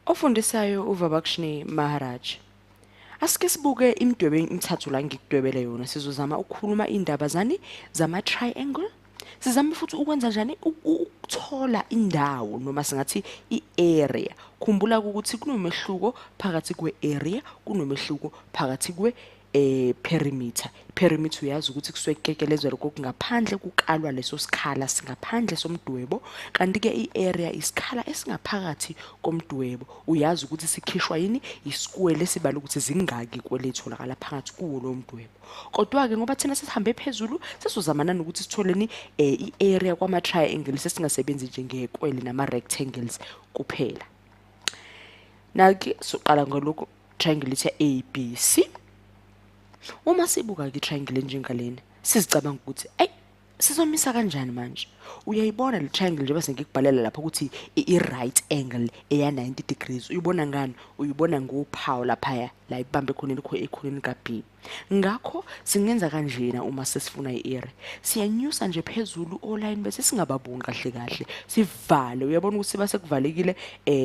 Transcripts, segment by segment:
Ofundisayo uVabakshni Maharaj. Asike sibuke imidwebo emithathu la ngikudwebele yona. Sizozama ukukhuluma indaba zani zama-triangle. Sizame futhi ukwenza njani ukuthola indawo noma singathi i-area. Khumbula ukuthi kunomehluko phakathi kwe-area, kunomehluko phakathi kwe perimeter. Perimeter uyazi ukuthi kusuke kukekelezwa lokho okungaphandle, kukalwa leso sikhala singaphandle somdwebo, kanti-ke i-area isikhala esingaphakathi komdwebo. Uyazi ukuthi sikhishwa yini? Isikwele esibala ukuthi zingaki ikwele etholakala phakathi kuwo lowo mdwebo. Kodwa-ke ngoba thina sesihambe phezulu, sesizozama nanokuthi sitholeni i-area kwama-triangle, sesingasebenzi nje ngekwele nama-rectangles kuphela. Nake soqala ngalokhu triangle ithi A B C. Uma sibuka ke triangle enjengalena, sizicabanga ukuthi ayi sizomisa kanjani manje. Uyayibona le triangle njengoba sengikubhalela lapho ukuthi i-right angle eya 90 degrees. Uyibona ngani? Uyibona ngophawu laphaya la ibambe khona ekhoneni ka-B. Ngakho singenza kanjena uma sesifuna i-area. Siyanyusa nje phezulu oline bese singababoni kahle kahle. Sivale, uyabona ukuthi siba sekuvalekile,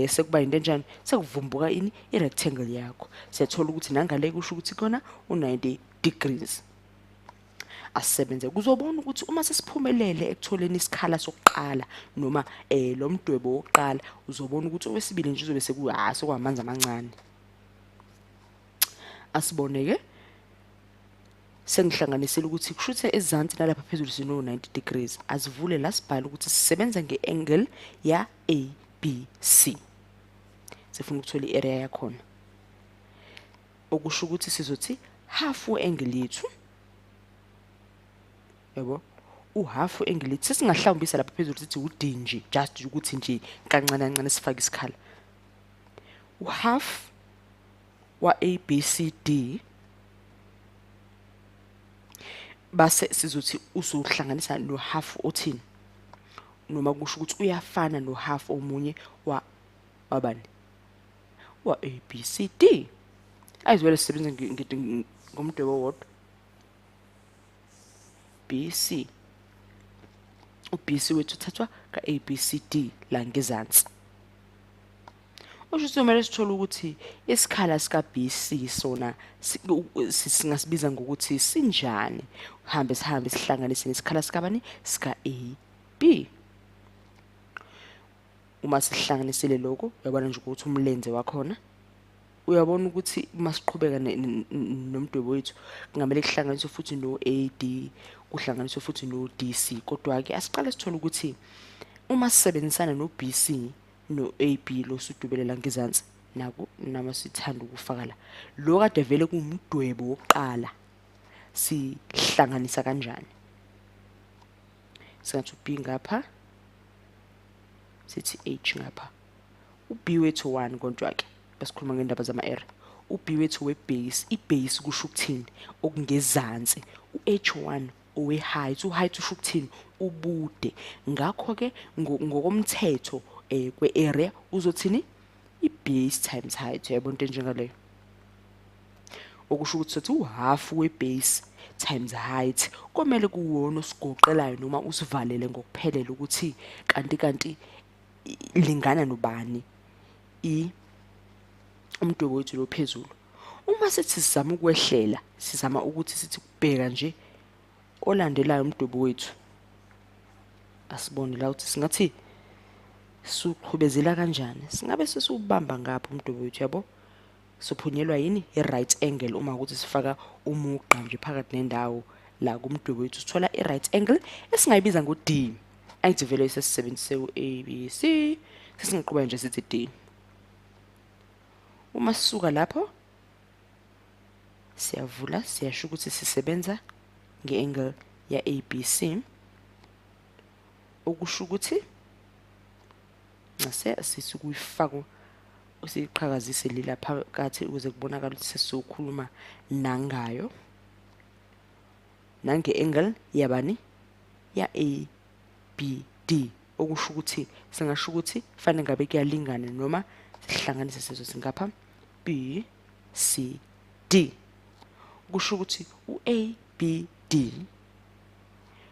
sekuba into enjani? Sekuvumbuka ini? I-rectangle yakho. Siyathola ukuthi nangale kusho ukuthi khona u-90 degrees. Asisebenze. Kuzobona ukuthi uma sesiphumelele ekutholeni isikhala sokuqala noma lo mdwebo wokuqala, uzobona ukuthi owesibili nje uzobe sekuwamanzi amancane. Asibone-ke, sengihlanganisile ukuthi kusho ukuthi ezansi nalapha phezulu sino 90 degrees. Asivule la sibhale ukuthi sisebenza nge-angle ya A B C. Sifuna ukuthola i-area yakhona, okusho ukuthi sizothi half we-angle yethu, yabo, uhalf we-angle yethu. Sesingahlawumbisa lapha phezulu sithi u-D nje, just ukuthi nje kancane kancane sifake isikhala. Uhalf wa A B C D base sizothi uzohlanganisa no half othini, noma kusho ukuthi uyafana no half omunye wa wabani, wa A B C D. Ayizwele sisebenza ngomdwebo owodwa. B C, u B C wethu uthathwa ka A B C D la ngezansi. Usho ukuthi kumele sithole ukuthi isikhala sika B C sona singasibiza ngokuthi sinjani. Uhambe sihambe sihlanganise nesikhala sikabani, sika A B. Uma sihlanganisile lokho, uyabona nje ukuthi umlenze wakhona, uyabona ukuthi uma siqhubeka nomdwebo wethu kungamele kuhlanganiswe futhi no A D, kuhlanganiswe futhi no D C. Kodwa-ke asiqale sithole ukuthi uma sisebenzisana no B C no A B lo sudwebelela ngezansi, naku nama sithanda ukufaka la lo kade vele kuwumdwebo wokuqala, sihlanganisa kanjani? Singathi u-B ngapha, sithi H ngapha. U-B wethu 1, kodwa-ke basikhuluma ngendaba zama-area. U-B wethu we-base, i-base kusho ukuthini? Okungezansi. U-H1 owe-height, u-height usho ukuthini? Ubude. Ngakho-ke ngokomthetho kwe-area uzothini? I-base times height. Uyayibona into enjengaleyo? Okusho ukuthi sothi uhalf we-base times height komele kuwona osigoqelayo noma usivalele ngokuphelele ukuthi kanti kanti lingana nobani umdwebo wethu lo phezulu. Uma sithi sizama ukwehlela, sizama ukuthi sithi kubheka nje olandelayo umdwebo wethu, asibone la ukuthi singathi siqhubezela kanjani. Singabe sesiwubamba ngapha umdwebo wethu, yabo, siphunyelwa yini? I-right angle. Uma ukuthi sifaka umugqa nje phakathi nendawo la kumdwebo wethu, sithola i-right angle esingayibiza ngo-D. Angithi vele sesisebenzise u-A B C, sesingaqhubeka nje sithi D. Uma sisuka lapho siyavula, siyasho ukuthi sisebenza nge-angle ya A B C, okusho ukuthi ngase sisukuyifaka usiqhakazise lila phakathi ukuze kubonakale ukuthi sesizokhuluma nangayo, nange-angle yabani, ya A B D, okusho ukuthi singasho ukuthi fanele ngabe kuyalingana noma sihlanganise sezo singapha B C D, kusho ukuthi u-A B D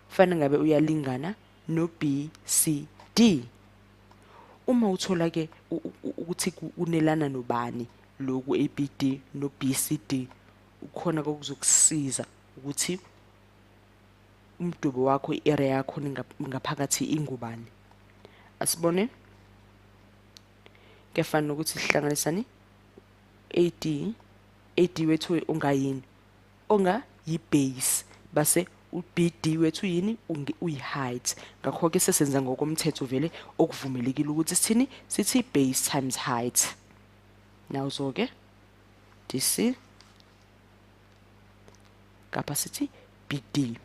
fanele ngabe uyalingana no B C D. Uma uthola ke Ukuthi kunelana nobani loku ABD no BCD, ukhona kokuzokusiza ukuthi umdwebo wakho, i-area yakho ngaphakathi ingubani. Asibone, kuyafana nokuthi sihlanganisani AD, AD wethu ungayini, onga yi-base, base u-BD wethu yini, uyi-height. Ngakho-ke sesenza ngokomthetho vele okuvumelekile ukuthi sithini, sithi base times height. Nawuzo-ke DC, ngapha sithi BD.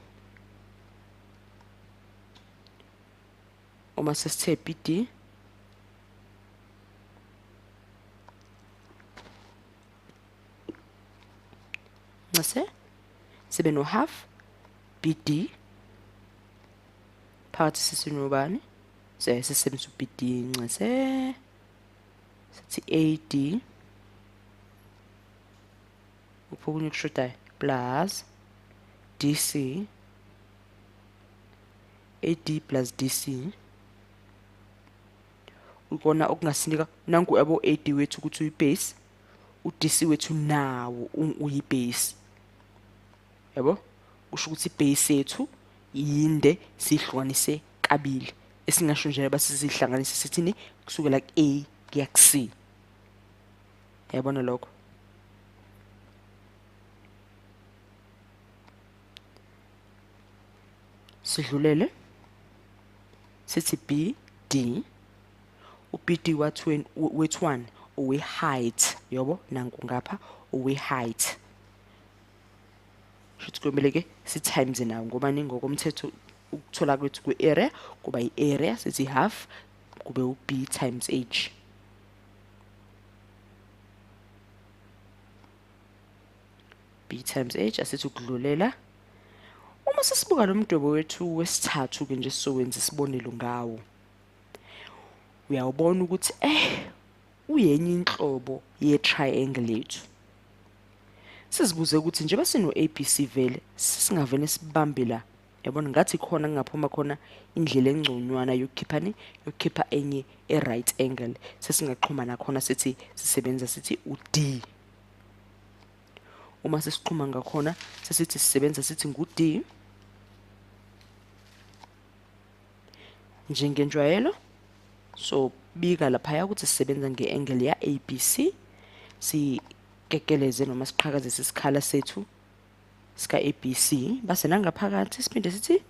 Uma sesithe BD, ncese sibe no half BD phakathi, sisinobani, sisebenzisa u-BD, ncese sithi AD, uphi okunye okushodayo, plus DC, AD plus DC, ukona okungasinika nanku yabo AD wethu ukuthi uyibase, u-DC wethu nawo uyibase, yabo. Kusho ukuthi ibase yethu yinde sihlukanise kabili, esingasho nje bese sihlanganise sithini, kusukela ku-A kuya ku-C, yabona lokho. Sidlulele sithi BD, u-BD wethu 1 owe-height, yabo, nanku ngapha owe-height. Shuthi kumele ke si-times nawo, ngoba ningokomthetho ukuthola kwethu kwe-area kuba i-area, sithi half kube u-B times H. B times H, asithi ukudlulela. Uma sesibuka lo mdwebo wethu wesithathu ke nje sizowenza isibonelo ngawo, uyawubona ukuthi uyenye inhlobo ye-triangle yethu. Sizibuze ukuthi njengoba sino ABC vele, sisingavele sibambe la, yabona, ngathi khona kungaphuma khona indlela engconywana yokukhiphani, yokukhipha enye e-right angle. Sesingaxhuma nakhona sithi sisebenza sithi u-D. Uma sesixhuma ngakhona sesithi sisebenza sithi ngu-D njengenjwayelo. So bika laphaya ukuthi sisebenza nge-angle ya ABC, sikekeleze noma siqhakazise isikhala sethu sika ABC, base nangaphakathi siphinde sithi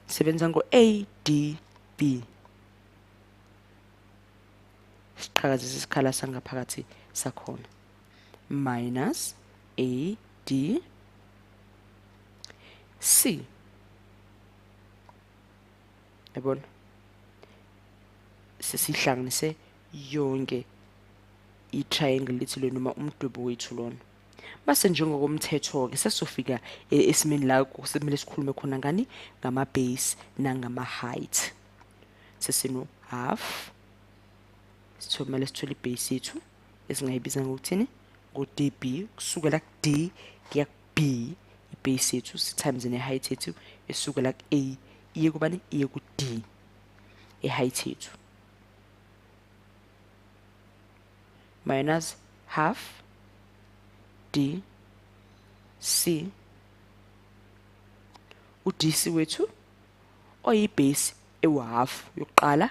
sisebenza ngo-ADB, siqhakazise isikhala sangaphakathi sakhona, minus ADC. Yabona, sesihlanganise yonke i-triangle lethu lo noma umdwebo wethu lona. Base njengokomthetho-ke sesizofika esimeni la kumele sikhulume khona ngani, ngama-base nangama-height. Sesino half, sithomele sithole i-base yethu esingayibiza ngokuthini, ngo-DB, kusukela ku-D kuya ku-B i-base yethu, si-times ne-height yethu esukela ku-A iye kubani, iye ku-D i-height yethu, minus half D C, u-DC wethu oyibase ewu-half yokuqala,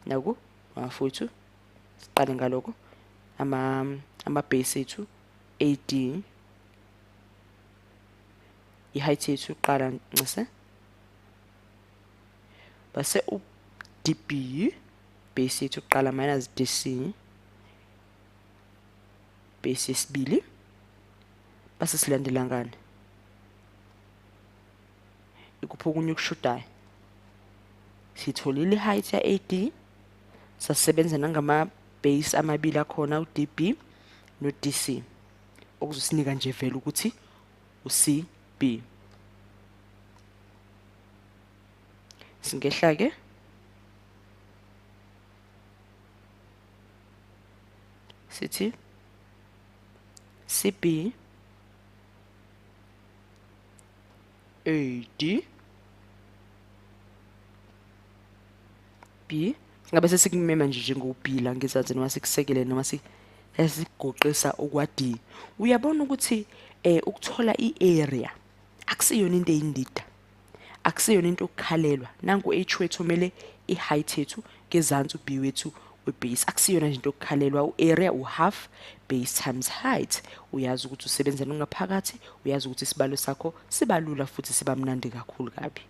naku half wethu, siqale ngaloko ama-base ethu AD, i-height yethu yokuqala ncese, base u-DB base yethu yokuqala minus DC base yesibili, base silandela ngani, ikuphi okunye okushodayo. Sitholile i-height ya AD, sasebenza nangama base amabili akhona u-DB no-DC, okuzosinika nje vele ukuthi u-CB. Singehla ke sithi CB AD B Ngabe sesikumema nje njengo-B la ngezansi, noma sikusekele, noma sesikugoqisa okwa-D. Uyabona ukuthi ukuthola i-area akusiyona into eyindida, akusiyona into okukhalelwa. Nanku H wethu omele i-height yethu, ngezansi u-B wethu we-base. Akusiyona nje into okukhalelwa. U-area u-half base times height. Uyazi ukuthi usebenza nongaphakathi, uyazi ukuthi isibalo sakho sibalula futhi siba mnandi kakhulu kabi.